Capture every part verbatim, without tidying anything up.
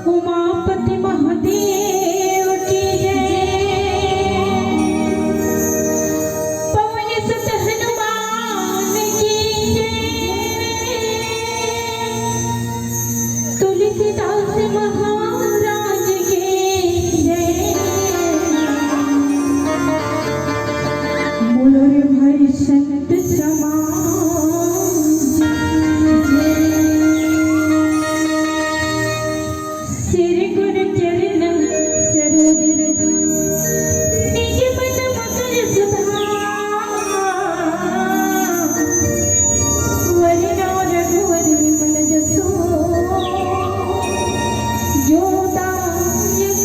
उमापति महादेव की जय। पवन सुत हनुमान की जय। तुलसीदास महाराज की जय। बोलो रे भाई संत समाज की जय। श्री गुरु चरण सरोज रज, निज मन मुकुर सुधार। वरनौ रघुवर विमल जसु, जो दायक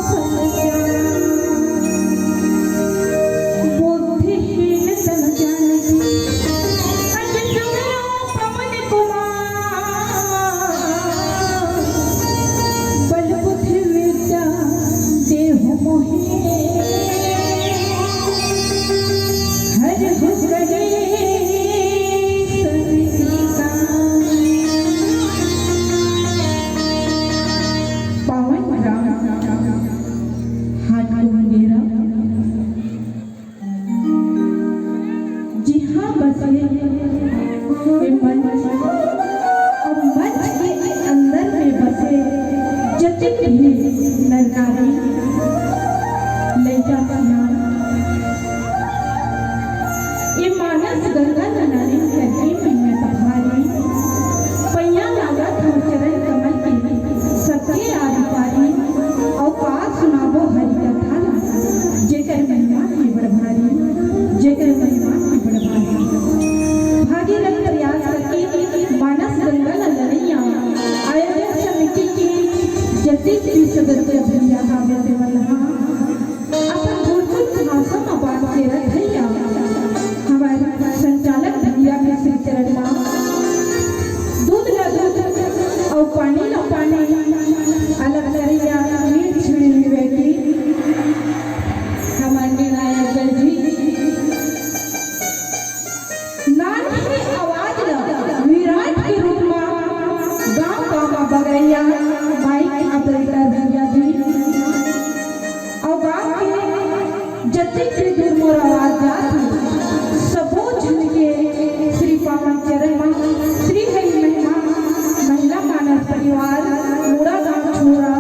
फल जान। बुद्धिहीन तन जान की, अति सुमिरो पवन कुमार। बल बुद्धि विद्या देहु मोहे, हरहु कलेस विकार। पावन राम हाट के मुंगेरा, जिहाँ बसे ए मंच, अब मंच के अंदर में बसे जतिक भी नर नारी, लइका सियान, ए मानस गंगा ल नारिन करके महिमा तभारी, पैया लागत हव चरण कमल के, सबके आरी पारी, अउ का सुनाबो हरि कथा ला, जेकर महिमा हे बड़ भारी, जेकर महिमा हे बड़ भारी। भागीरथ प्रयास करके मानस गंगा ला लड़इया आयोजन समिति के जतिक भी सदस्य भैया हावे तेमन हा अपन भोजपुरी भाषा म बात के रखइया हमर संचालक भैया के श्री चरण म दूध ला दूध अउ पानी ला पानी अलग करइया मीठ छुड़ी हुए की हमर निर्णायक जी। नान्हे आवाज ल विराट के रूप म गांव गांव म बगरइया माइक ऑपरेटर भैया जी अउ गांव के जतेक भी दूर मोर आवाज जात हे, सबो झन के श्री पावन चरण म श्री हरि महिमा महिला मानस परिवार मुड़ा गांव छोरा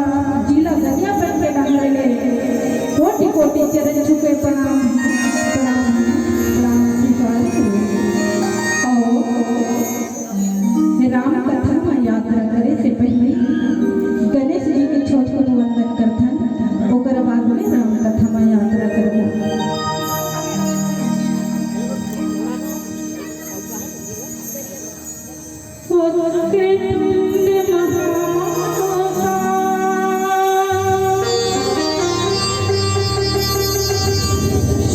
जिला गरियाबंद के डहर ले कोटि कोटि चरण छुके प्रणाम, प्रणाम, प्रणाम स्वीकार करो। अउ हे राम कथा म यात्रा करे से पहले गणेश जी के छोटकुन वंदन करथन, ओकर बाद में राम कथा म यात्रा करबो। वक्रतुंड महाकाय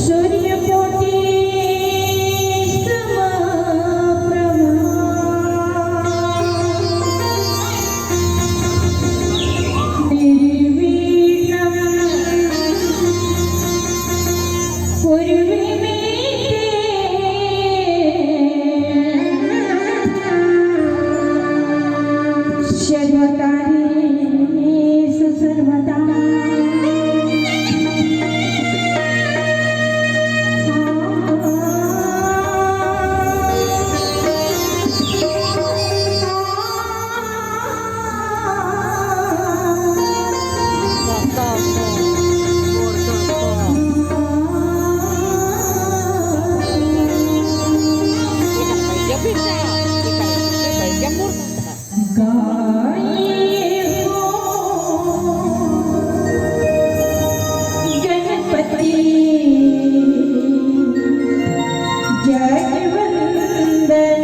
सूर्यकोटि समप्रभा। निर्विघ्नं कुरु मे देव सर्वकार्येषु सर्वदा। गाए हो गणपति जगवंदन।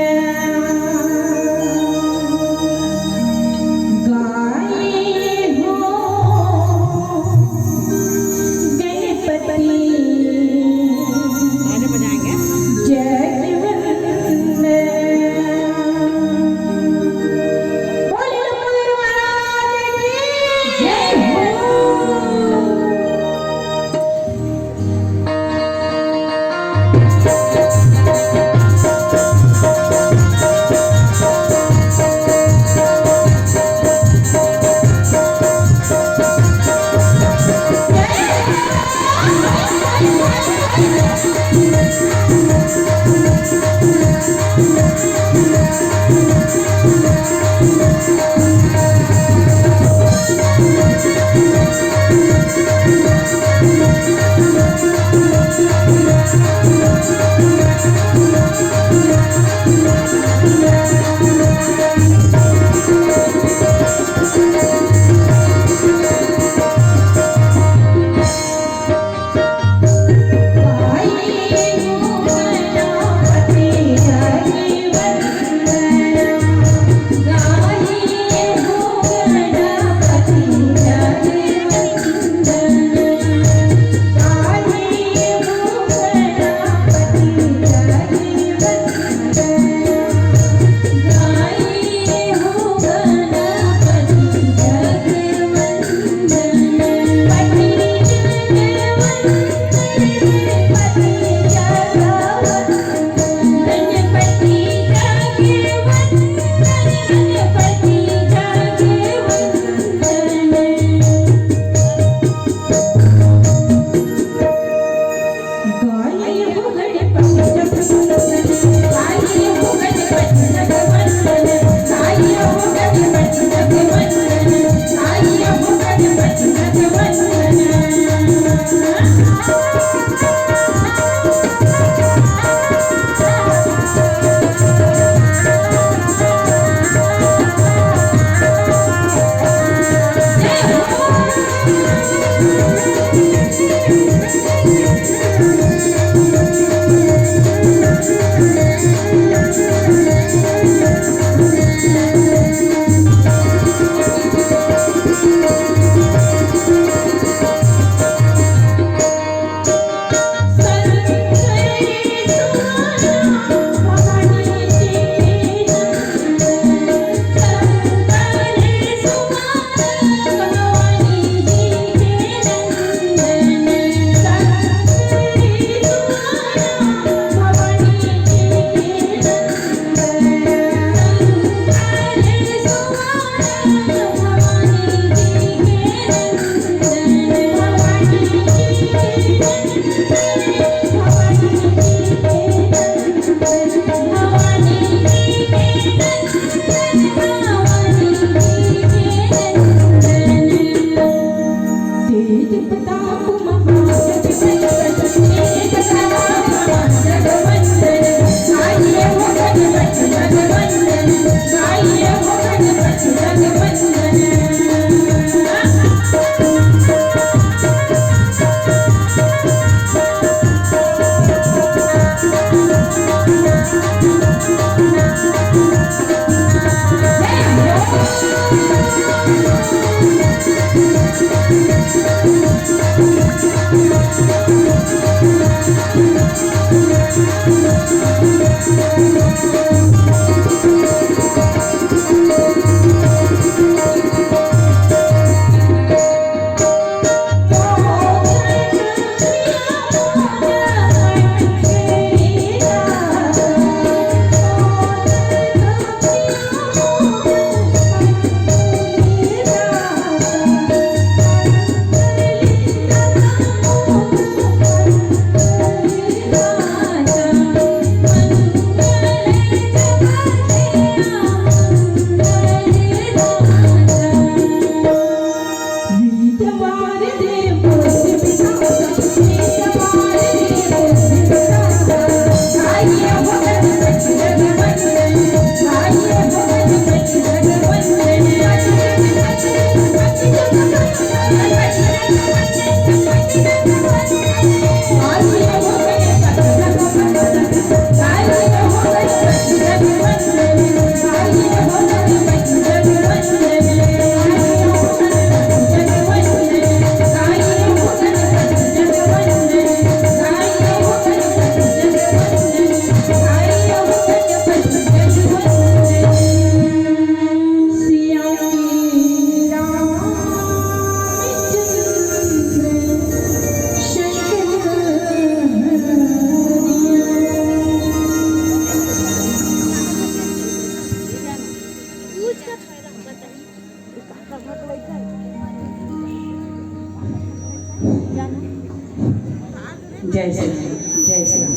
जय श्री राम, जय श्री राम।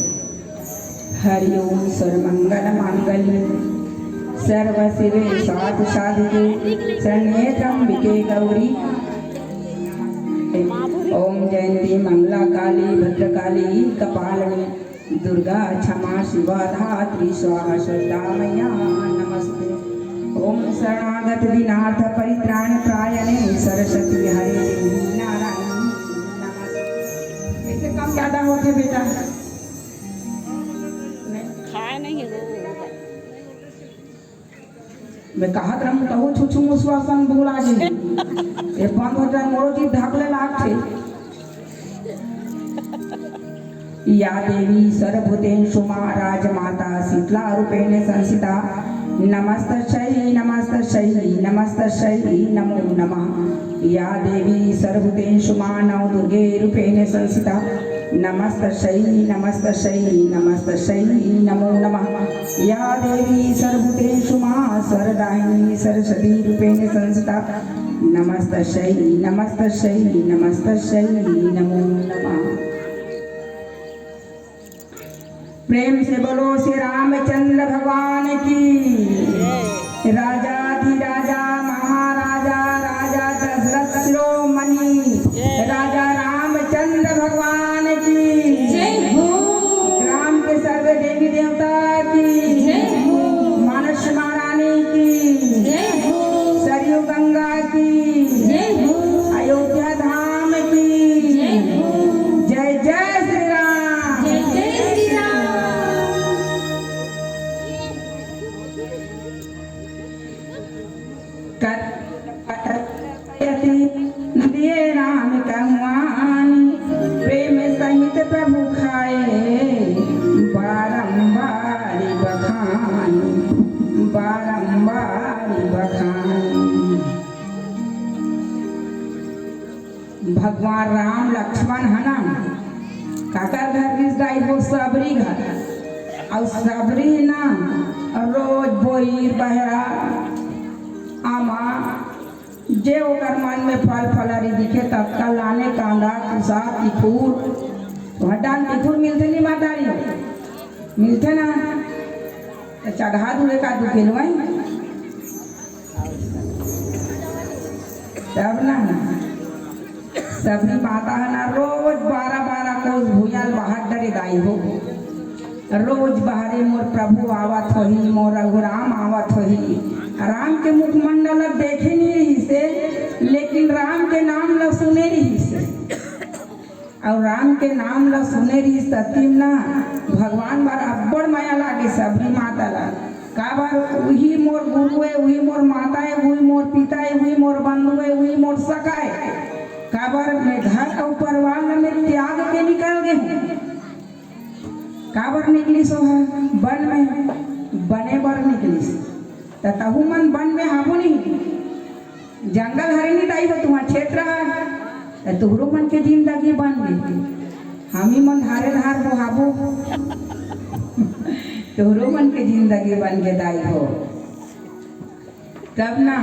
हरि ओम। सर्वमंगल मांगल्ये सर्व शिवे साध साधिके शरण्ये त्र्यंबिके गौरी। ओम जयंती मंगला काली भद्रकाली कपालिनी दुर्गा क्षमा शिवा धात्री स्वाहा श्रद्धा मैया नमस्ते। ओम शरणागत दीनार्थ परित्राण प्रायणे सरस्वती हरे नारायणी नमस्ते। ऐसे कम ज्यादा होथे बेटा। खाए नहीं हो। मैं कहत रहूं, तहू छुछू मुसवा सन बोला जी। ये बंद हो जाए, मोरो जी ढाकले लागथे। या देवी सर्वभूतेषु मा राजमाता शीतला रूपेण संस्थिता। नमस्तस्यै नमस्तस्यै नमस्तस्यै नमो नमः। या देवी सर्वभूतेषु मा नवदुर्गे रूपेण संस्थिता। नमस्तस्यै नमस्तस्यै नमस्तस्यै नमो नमः। या देवी सर्वभूतेषु मा सरदाहिनी सरस्वती रूपेण संस्थिता। नमस्तस्यै नमस्तस्यै नमस्तस्यै नमो नमः। प्रेम से बोलो श्री रामचंद्र भगवान की। राजाधिराजा महाराजा राजा दशरथ शिरोमणि राजा रामचंद्र भगवान की। जय हो। ग्राम के सर्व देवी देवता की। जय हो। मानस महारानी की। जय हो। सरयू गंगा की। जय हो। अयोध्या धाम की। जय हो। जय जय श्री राम। जय जय श्री राम। कर दिए राम कहवानी, प्रेम सहित प्रभु खाए, बारंबार बखानी, बारंबार बखानी। भगवान राम लक्ष्मण है ना, काकर घर गिस दाई हो? सबरी घर। अउ सबरी ना रोज बोईर बहरा आमा, जे ओकर मन में फल फलहरी दिखे, ततका लाने कांदा, कुसा, तिखुर, वहाँ डान तिखुर मिलथे नहीं मातारी? मिलथे ना? त चढ़ा दू एक आध दू किलो, हैं? तब ना, सबरी माता है ना, रोज बारह बारह कोस भुइयां ल बाहर डरे दाई हो। रोज बाहरे मोर प्रभु आवत होही, मोर रघुराम आवत होही। राम के मुखमंडल अब देखे नहीं रहिसे, लेकिन राम के नाम ल सुने रहिसे। अउ राम के नाम ल सुने रहिस ततिम ना, भगवान बर अब्बड़ मया लागे सबरी माता ला। काबर उही मोर गुरु ए, उही मोर माता ए, उही मोर पिता ए, उही मोर बंधु ए, उही मोर सखा ए। काबर मैं घर अउ परिवार ल मैं त्याग के निकल गे हूँ। काबर निकलिस ओह बन में? बने बर निकलिस। त तहू मन बन में हाबो नहीं। जंगल हरे नहीं दाई हो, तुम्हार क्षेत्र है। त तोहरो मन के जिंदगी बन गे। हमी मन धारे धार बोहाबो। तोहरो मन के जिंदगी बन गे दाई हो। तब ना,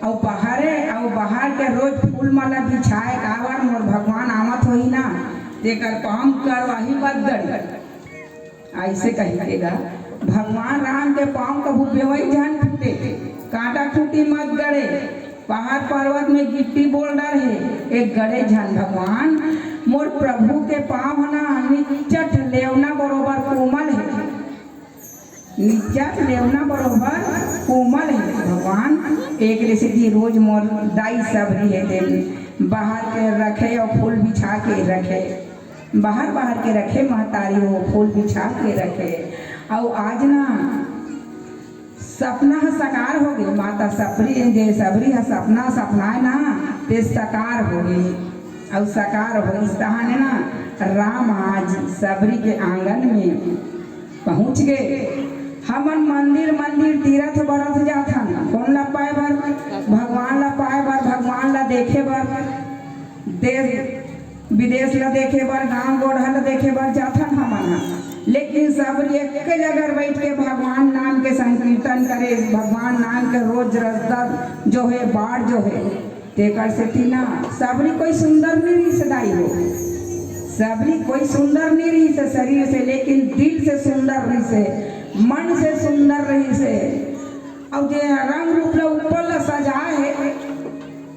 अउ बाहरे, अउ बाहर के रोज फूल माला बिछाए, काबर मोर भगवान आवत होही ना, तेकर पाँव करवाही मत गड़े। अइसे कहिके गा, भगवान राम के पाँव कभू बेवई झन फूटे, कांटा खूंटी मत गड़े, पहाड़ पर्वत में गिट्टी बोल्डर हे, एक गड़े झन भगवान, मोर प्रभु के पाँव ह ना निच्चट लेवना बरोबर कोमल हे। निच्चट लेवना बरोबर कोमल हे भगवान। एकरे सेती रोज मोर दाई सबरी हे तेन बाहर के रखे अउ फूल बिछा के रखे, बाहर बाहर के रखे महतारी हो, फूल बिछा के रखे। अउ आज ना सपना ह साकार हो गे, माता सबरी, जे सबरी ह सपना सपनाए ना, ते साकार हो गे। अउ साकार होइस तहाने ना राम आज सबरी के आंगन में पहुंच गे। हमन मंदिर मंदिर, तीरथ बरथ जाथन, कोन ला पाए बर? भगवान ला पाए बर, भगवान ला देखे बर। देश विदेश ला देखे बर, गांव गोढ़ा ला देखे बर जाथन हमन ह। लेकिन सब एक जगह बैठ के भगवान नाम के संकीर्तन करे, भगवान नाम के रोज रसदर जो हे, बाढ़ जो हे, तेकर सेती ना सबरी कोई सुंदर नहीं रिश्तेदारी हो। सबरी कोई सुंदर नहीं रहिस हे शरीर से, लेकिन दिल से सुंदर रहिस हे, मन से सुंदर रहिस हे। अउ जे रंग रूप ला ऊपर ला सजाए हे,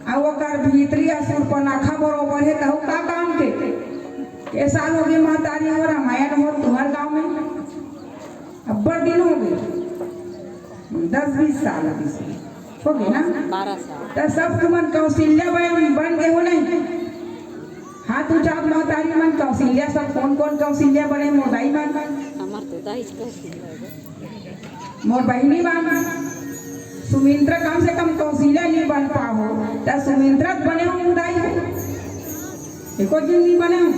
अउ ओकर भीतरी अ सूर्पनखा बरोबर हे, तहु का काम के? के साल होगे महतारी हो, रामायण हो तुहर गांव में? अब्बड़ दिन होगे, दस बीस साल होगे, होगे ना? बारह साल। त सब तुमन कौशल्या बन, बन गे हो नहीं? हाथ उठाव महतारी मन, कौशल्या सब कोन कोन कौशल्या बने मोर दाई मन? हमर तो दाई कौशल्या हे। मोर बहिनी मन, सुमित्रा कम से कम कौशल्या नहीं बन पाहो, त सुमित्रा त बने हो मोर दाई हो, एको झन नहीं बने हो।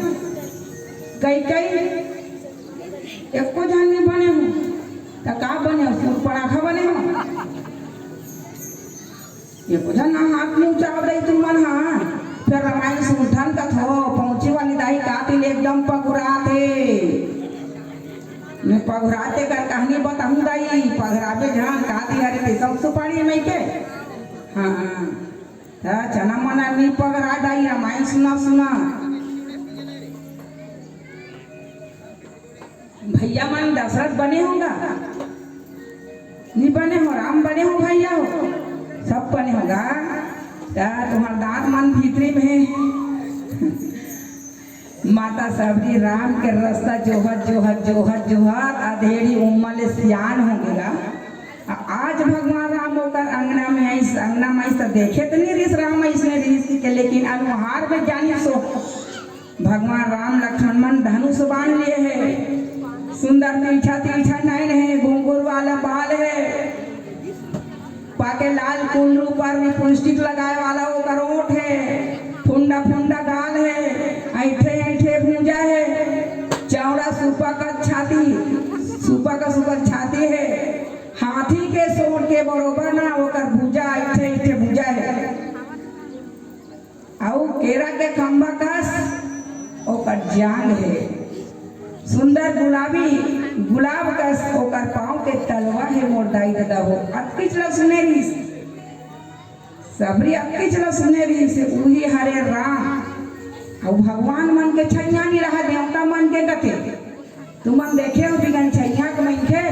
कैकई एको झन नहीं बने हो, त का बने हो? सूर्पनखा बने हो। एको झन ना हाथ नहीं उठाव दाई तुमन हा। फेर रामायण सुनथन कथो, पहुंची वाली दाई कातिल एकदम पगुरात हे। मैं पगुराते कर कहानी बताहूं दाई, पगराबे झन काती हरे ते सब सुपारी मई के। हाँ, हाँ। त चना मना नहीं पगरा दाई, रामायण सुना सुना। भैया मन दशरथ बने होगा? नहीं बने हो? राम बने हो भैया हो? सब बने होगा। त तुम्हार दांत मन भीतरी में हे। माता सबरी राम के रस्ता जोहत, जोहत, जोहत, जोहत अधेड़ी उम्मर ले सियान हो गेगा। आ-, आज भगवान राम ओकर अंगना में आइस, अंगना में आइस त देखे त नहीं रिस राम अइसने रिस के, लेकिन अनुहार में जानिस हो। भगवान राम लक्ष्मण मन धनुष बाण लिए हे, सुंदर तिरछा तिरछा नैन हे, घुंघरू वाला बाल हे, पाके लाल कुंडू पर लिपस्टिक लगाए वाला ओकर ओठ हे, फुंडा फुंडा गाल हे, ऐंठे ऐंठे भुजा हे, चौड़ा सुपा का छाती, सुपा का सुपर छाती हे, हाथी के सोंड़ के बरोबर ना ओकर भुजा, ऐंठे ऐंठे भुजा हे। अउ केरा के खंभा कस ओकर जांग हे, सुंदर गुलाबी गुलाब कस ओकर पांव के तलवा हे। मोर दाई ददा हो, अतकिच ल सुने रिहिस, सबरी अतकिच ल सुने रिहिस, उही हरे राम। अउ भगवान मन के छैया नी रहा, देवता मन के कथे। तुमन देखे हो बिगन छैया के मनखे,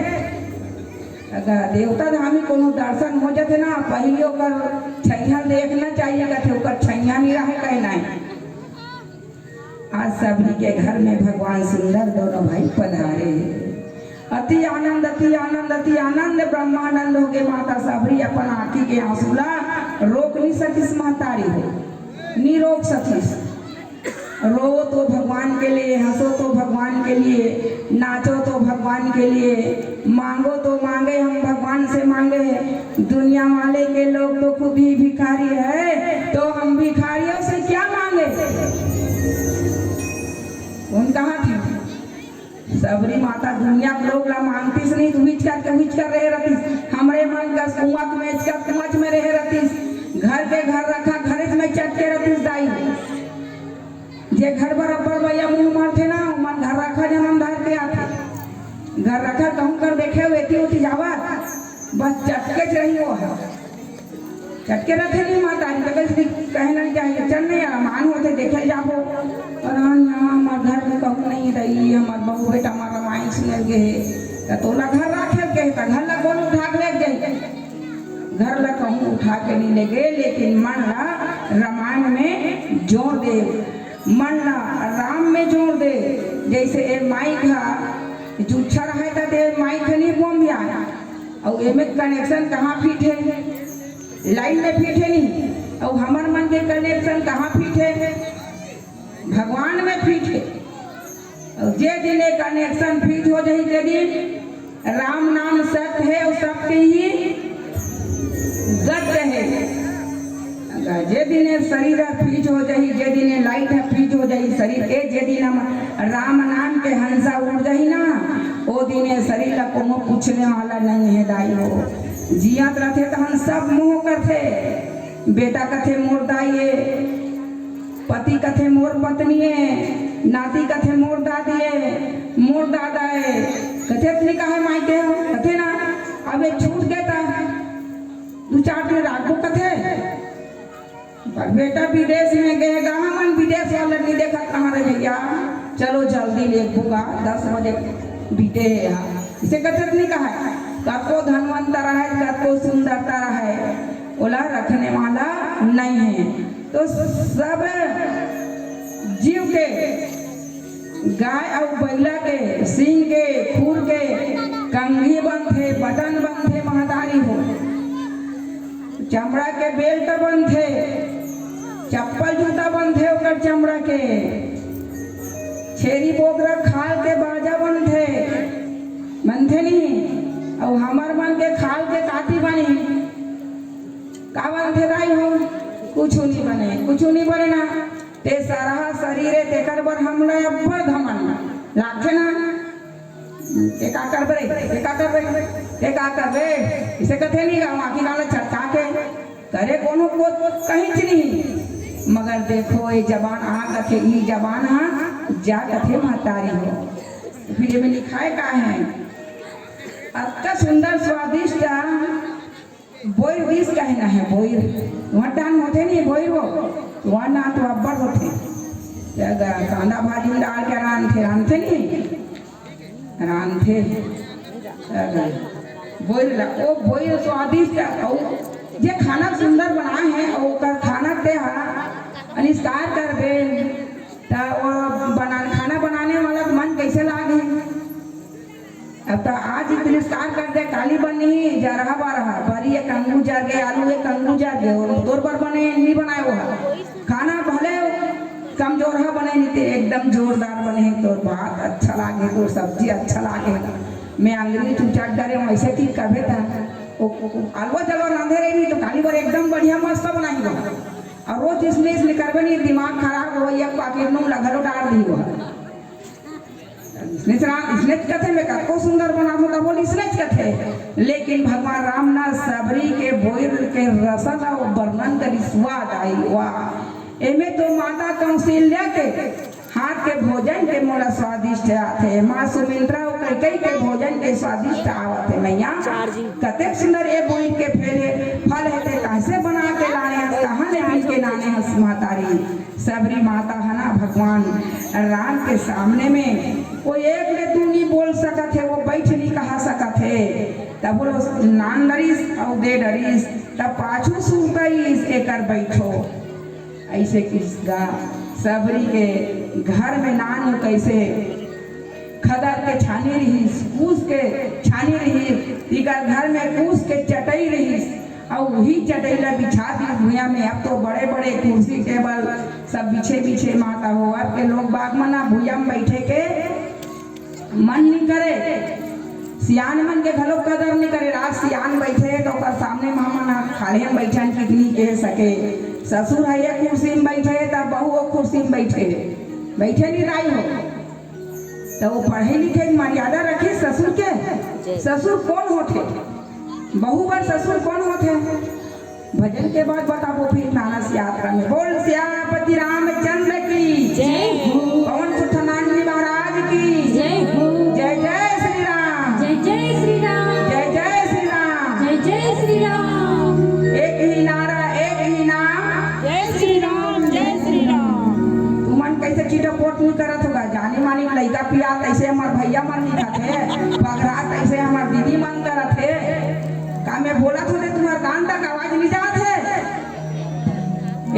अगर देवता धामी कोनो दर्शन हो जाथे ना, पहिली ओकर छैया देखना चाहिए, कथे ओकर छैया नहीं रहे कहे नहीं। आज सबरी के घर में भगवान सुंदर दोनों भाई पधारे हे। अति आनंद, अति आनंद, अति आनंद, ब्रह्मानंद हो गे। माता सबरी अपन आंखी के आंसू ला रोक नहीं सकिस, महतारी हो, नहीं रोक सकिस। रो तो भगवान के लिए, हंसो तो भगवान के लिए, नाचो तो भगवान के लिए, मांगो तो मांगे, हम भगवान से मांगे हैं। दुनिया वाले के लोग तो खुद ही भिखारी है, तो हम भिखारियों से क्या मांगे? कौन कहा थी? सबरी माता दुनिया के लोग ला मांगतिस नहीं, तो उहिच करके उहिच कर रहे रहतिस। हमरे मन कस कुआं में, कुआं में रहे रहतिस। घर के घर रखा, घरेच में चटके रहतिस दाई। जे घर बर अब्बड़ बइया मुंह मारथे ना, ओमन घर रखा जनम धर के आथे। घर रखा कहूं कर देखे, एती ओती जावत, बस चटकेच रही वो ह। चटके रथे नहीं माता, तो कइसे कहे नहीं चाहिए, चल नहीं यार, मान होथे, देखे जाबो। अरे हाँ, हमार घर में कहूं नहीं रही, हमार बहू बेटा हमार रामायण सुने गे हे, त तोला घर राखे के हे, त घर ला कौन उठा के ले जाई? घर ला कहूं उठा के नहीं ले गे, लेकिन मन ला रामायण में जोर दे, मन ला राम में जोर दे। जैसे ए माइक हा जुच्छा रहे त ए माइक नहीं बोम यार, अउ एमे कनेक्शन कहाँ फिट हे? लाइन में फिट हे नहीं, अउ हमर मन के कनेक्शन कहाँ फिट हे? भगवान में फिट हे। अउ जे दिन ए कनेक्शन फिट हो जाही, जे दिन राम नाम सत्य हे अउ सत्य ही गत्य हे। अगर जे दिन ए शरीर ह फिट हो जाही, जे दिन ए लाइट ह फिट हो जाही शरीर के, जे दिन हम राम नाम के हंसा उड़ जाही ना, ओ दिन ए शरीर ला कोनो पूछने वाला नहीं हे दाई हो। जियत रथे तहन सब मोह करथे, बेटा कथे मोर दाई ए, पति कथे मोर पत्नी ए, नाती कथे मोर दादी ए, मोर दादा ए, कथे अपने कहे माई के हो, कथे ना, अब ए छूट गे त दू चार दिन राखबो कथे। पर बेटा विदेश में गे, गा हमन विदेश वाला नहीं देखत कहाँ रहे भैया। चलो जल्दी लेगबो गा, दस बजे बीते हे हा। इसे कथत नहीं कहा है, कतको धनवंता रहे, कतको सुंदरता रहे, ओला रखने वाला नहीं है। तो सब जीव के, गाय अउ बइला के सींग के, खुर के कंघी बनथे, बटन बनथे, महतारी हो। चमड़ा के बेल्ट बनथे, चप्पल जूता बनथे ओकर चमड़ा के, छेरी बोकरा खाल के बाजा बनथे, बनथे नहीं। अउ हमर मन के खाल के काती बनी, का बनथे दाई हो? कुछु नहीं बने, कुछु नहीं बने ना। ते सरहा शरीर हे, तेकर बर हमला अब्बड़ घमंड लागथे ना। ते का करबे रे? ते का करबे? ते का करबे? इसे कथे नहीं गा, आँखी काला चटका के करे कोनो को कहीं नहीं। मगर देखो, ये जबान आ कथे, ई जबान हा जा कथे महतारी हो। फिर ये में लिखाए का है? अतका सुंदर स्वादिष्ट बोइर दिस कहे ना है, बोइर। वहाँ टान होथे नहीं बोइर वो, वहाँ ना तो अब्बड़ होथे। क्या गा-, कांदा भाजी में डाल के रांधथे, रांधथे नहीं? रांधथे। क्या गा-, बोइर ला, ओ बोइर स्वादिष्ट, अउ जे खाना सुंदर बनाए हैं, अउ ओकर खाना ते हा अनिस्कार करबे, त वो बना-, खाना बनाने वाला के मन कैसे लागे? अब तो आज ही तिरस्कार कर दे, काली बनी, जरहा बरहा, बरी एक अंगू जर गे, आलू एक अंगू जर गे, और तोर बर बने, नहीं बनाए वो। खाना भले कमजोरहा बने, नहीं ते एकदम जोरदार बने, तोर भात अच्छा लागे, तोर सब्जी अच्छा लागे। मैं अंगरी चुचट डरे, वैसे की कभे था। ओ, ओ, ओ, अलवा जलवा रांधे रही, नहीं तो काली बर एकदम बढ़िया मस्त बनाई वो। और रोज इसने, इसने करबे नहीं, दिमाग खराब हो, एक पाकेट नून ला घलो डाल दी वो। इसने च-, इसने च कथे, मैं कतको सुंदर बनाहूं, त बोल इसने च कथे। लेकिन भगवान राम ना सबरी के बोइर के रसा ला वो वर्णन करी, स्वाद आई, वाह। एमे तो माता कौशल्या के हाथ के भोजन के मोला स्वादिष्ट आथे, माँ सुमित्रा अउ कैकेयी के भोजन के स्वादिष्ट आवत हे। मैया, कतेक सुंदर ए बोइर के फेल हे, फल हे, ते कैसे बना के लाने हस, कहाँ ले मिल के लाने हस महतारी? सबरी माता ह ना भगवान राम के सामने में वो एक ले दू नी बोल सकत हे, वो बैठ नी कहा सकत हे। तब वो नान डरिस अउ दे डरिस, तब पाछू सुरतइस एकर बैठो। ऐसे किसका सबरी के घर में नानू कैसे खदर के छानी रहिस, कूस के छानी रहिस, इकर घर में कूस के चटई रहिस, अउ उही चटई ला बिछा दी भुइयां में। अब तो बड़े-बड़े कुर्सी टेबल सब बिछे-बिछे माता हो, अब के लोग बाग मन ना भुइयां में बैठे के मन नी करे, सियान मन के घलो कदर नी करे। रात सियान बैठे हे तो ओकर सामने म हमन ह खाल्हे म बैठन, कितनी कह सके। ससुर ह एक कुर्सी म बैठे हे, त बहू ओ कुर्सी म बैठे हे, बैठे नी दाई हो। त वो पढ़े लिखे के मर्यादा रखे ससुर के। ससुर कौन होथे? बहू बर ससुर कौन होथे? भजन के बाद बताबो फिर मानस यात्रा में। बोल सियापति रामचंद्र की। जय हो। पवन सुत हनुमान जी महाराज की। जय हो। जय जय श्री राम। जय जय श्री राम। जय जय श्री राम। जय जय श्री राम। एक ही नारा, एक ही नाम। जय श्री राम, जय श्री राम। तुमन कैसे चिटपोट नहीं करत होगा? जानी मानी लइका पिया तैसे हमर भैया मन नहीं खाते, पगरा तैसे हमर दीदी मन करत हे। का मैं बोलत हों ते तुम्हर कान तक आवाज नहीं जात हे?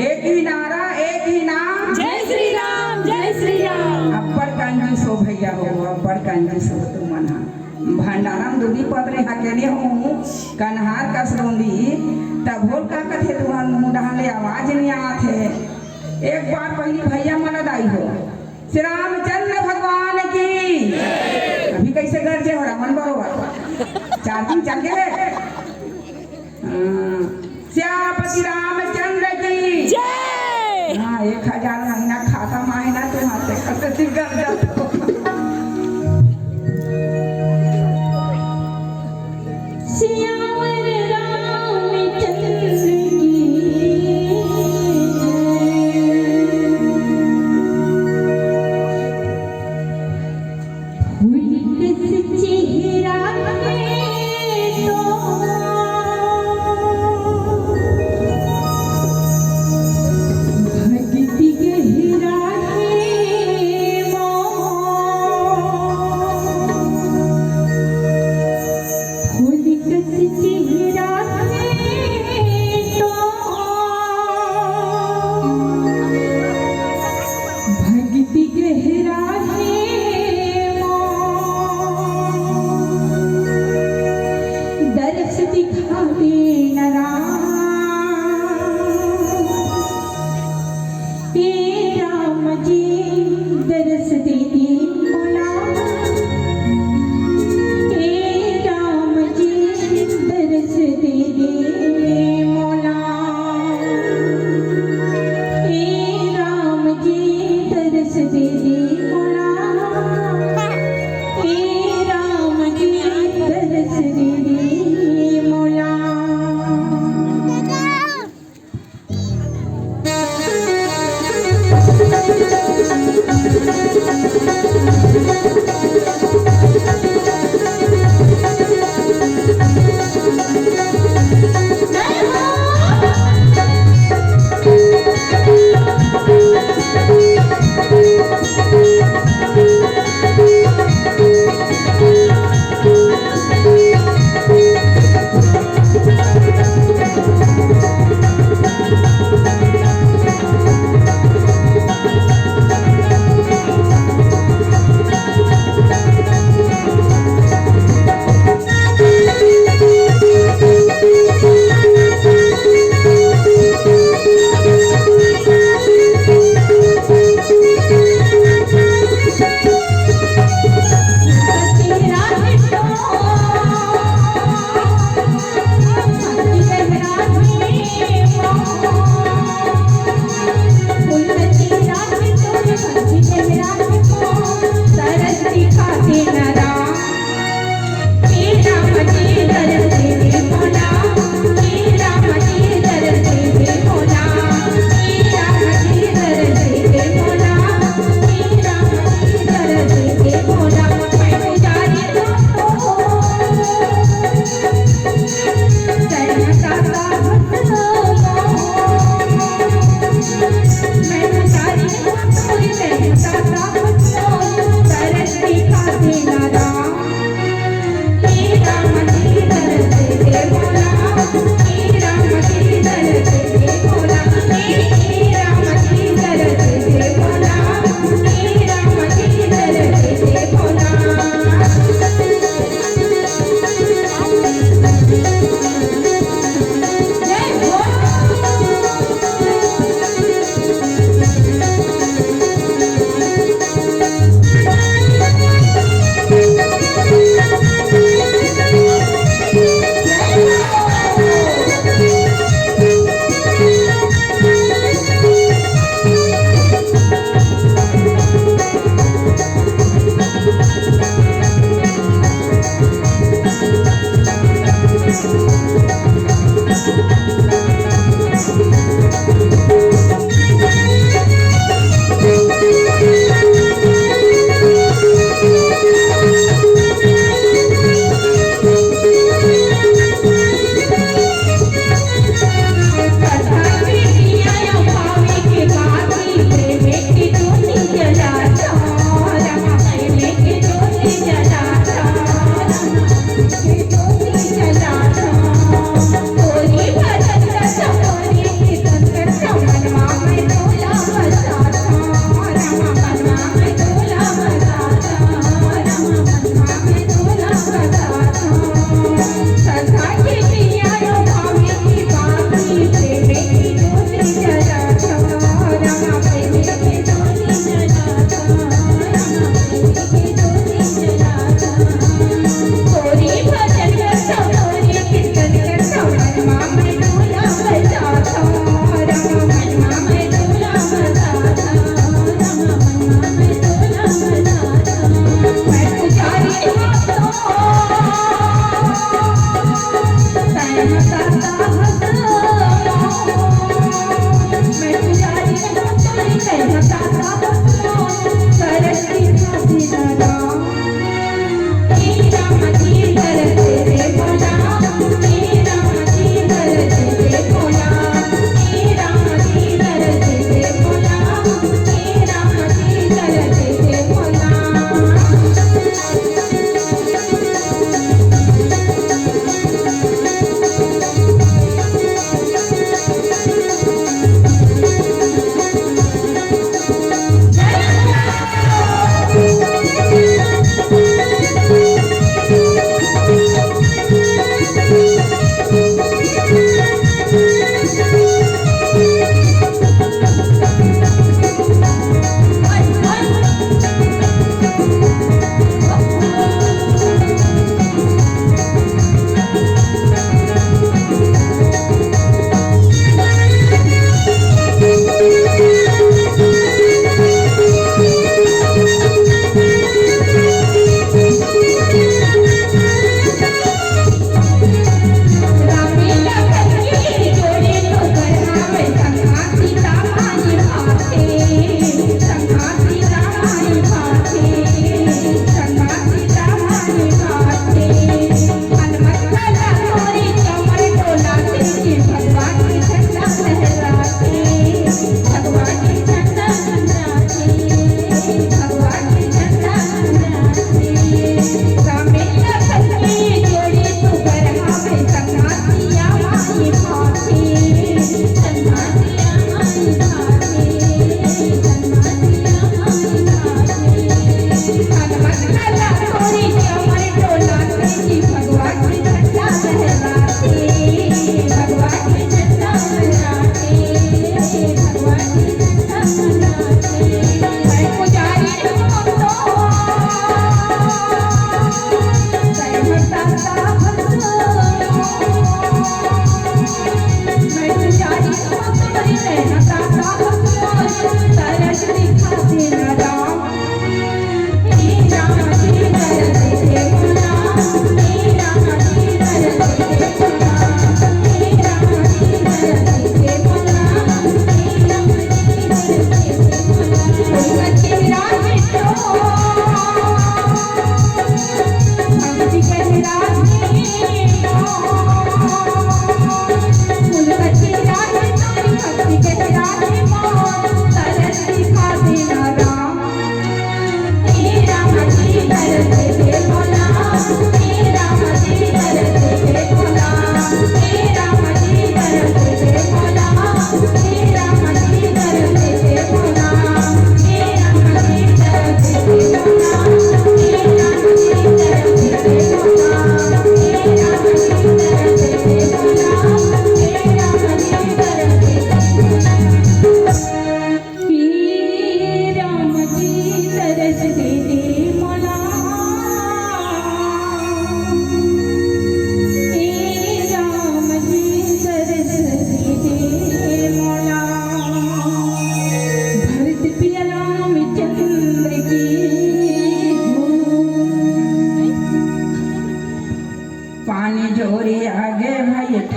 एक ही नारा, एक ही नाम। जय श्री राम, जय श्री राम। अब्बड़ कंजूस हो भैया हो, अब्बड़ कंजूस हो तुमन ह। भंडारा म दूधी पतरे हकेले हूँ, कन्हार कस रोंदी, तब होल का कथे तुमन मुंह डहान ले आवाज नहीं आत हे। एक बार पहली भैया मन दाई हो, श्री रामचंद्र भगवान की। अभी कैसे गरजे हो रावण बरोबर, चार दिन चल गए। हाँ, सियापति रामचंद्र की। जय। हाँ, एक हजार महीना खाता मायना तुम्हारे कसे गरजत हो। सियावर रामचंद्र की। फूल कस चेहरा है तो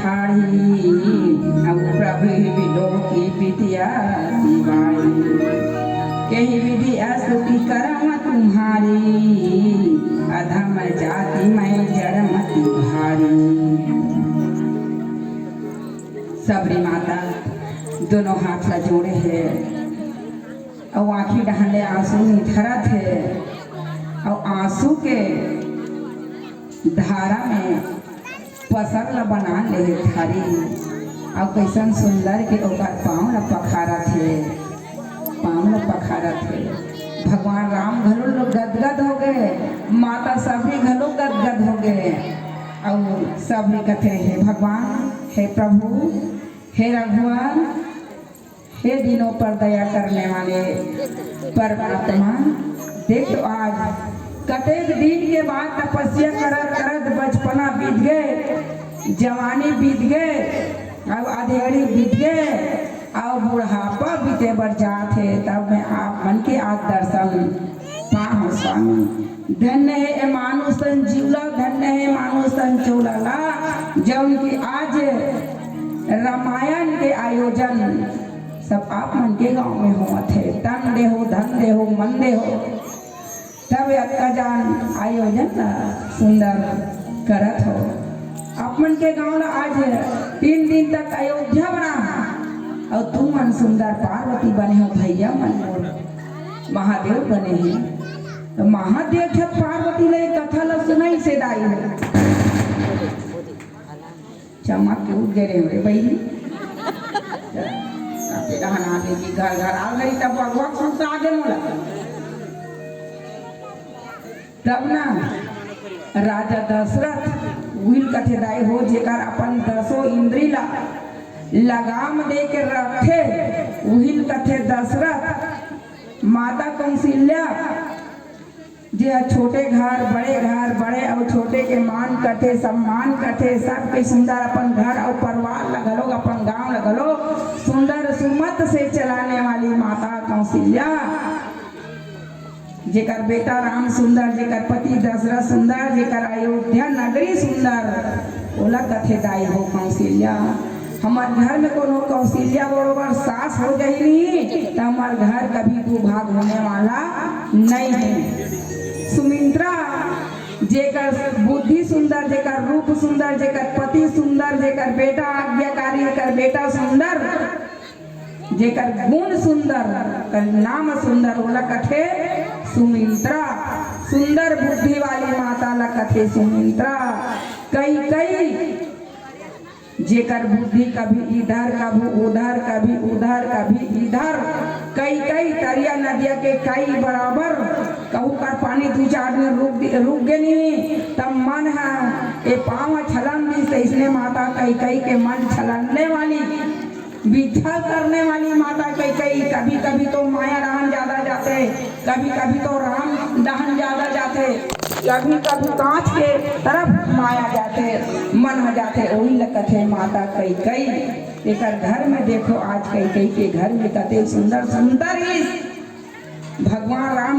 आढ़ी, अब प्रभु बिलोकी बिटिया तिवारी। कही विधि अस्तुति करम तुम्हारी, अधम जाति में जन्म तिहारी। सबरी माता दोनों हाथ ला जोड़े हे अउ आँखी डहन ले आंसू निथरत हे अउ आंसू के धारा में पसर ला बना ले हे थारी। अउ कइसन सुंदर के ओकर पाँव ला पखारत हे, पाँव ला पखारत हे। भगवान राम घलो लोग गदगद हो गए, माता सबरी घलो गदगद हो गए। अउ सबरी कथे, हे भगवान, हे प्रभु, हे रघुवर, हे दीनों पर दया करने वाले परमात्मा, देख तो आज कतेक दिन के बाद तपस्या करत करत बचपना बीत गए, जवानी बीत गए, अब अधेड़ी बीत गए, अब बुढ़ापा बीते बर जात हे, तब मैं आप मन के आज दर्शन पाहूं स्वामी। धन्य हे ए मानुष तन जीवला, धन्य हे मानुष तन चोला ला, जौन की आज रामायण के आयोजन सब आप मन के गांव में होवत हे। तन देहो, धन देहो, मन देहो, तब अतका जान आयोजन ला सुंदर करत हो। आप मन के गांव ला आज तीन दिन तक अयोध्या बना, अउ तुमन सुंदर पार्वती बने हो भैया मन मोर। महादेव बने हे। त महादेव छत पार्वती ल ए कथा ल सुनाइस हे दाई हो। चमक के उठ गे रेहेंव रे बहिनी। त आपे डहन आगे कि घर घर आव घरी तब बगवा सुनता आगे मोला। तब ना राजा दशरथ उहिल कथे दाई हो, जेकर अपन दसों इंद्री ला लगाम दे के रखे, उहिल कथे दशरथ। माता कौशल्या जे ह छोटे घर, बड़े घर, बड़े अउ छोटे के मान करथे, सम्मान करथे, सबके सुंदर अपन घर अउ परिवार ल घलोक, अपन गांव ल घलोक सुंदर सुमत से चलाने वाली माता कौशल्या, जेकर बेटा राम सुंदर, जेकर पति दशरथ सुंदर, जेकर अयोध्या नगरी सुंदर, ओला कथे दाई हो कौशल्या। हमर घर में कोनो कौशल्या बरोबर सास हो जाही नहीं, त हमर घर कभी दुभाग होने वाला नहीं है। सुमित्रा, जेकर बुद्धि सुंदर, जेकर रूप सुंदर, जेकर पति सुंदर, जेकर बेटा आज्ञाकारी, जेकर बेटा सुंदर, जेकर गुण सुंदर, कर नाम सुंदर, ओला कथे सुमिंत्रा। सुंदर बुद्धि वाली माता ला कथे सुमिंत्रा। कई कई जेकर बुद्धि कभी इधर, कभी उधर, कभी उधर, कभी इधर, कई कई तरिया नदिया के कई बराबर, कहूँ कर पानी दू चार दिन रुक दि-, रुक गे नहीं, तब मन ह ए पाँव छलन दिस, इसने माता कई कई के मन छलनने वाली, बिछल करने वाली माता कई कई। कभी कभी तो माया रहन ज्यादा जाते, कभी कभी तो राम डहन ज्यादा जाथे, कभी कभी कांच के तरफ माया जाथे, मन ह जाथे, ओही ल कथे माता कई कई। एकर घर में देखो आज कई कई के घर में कते सुंदर सुंदर ही भगवान राम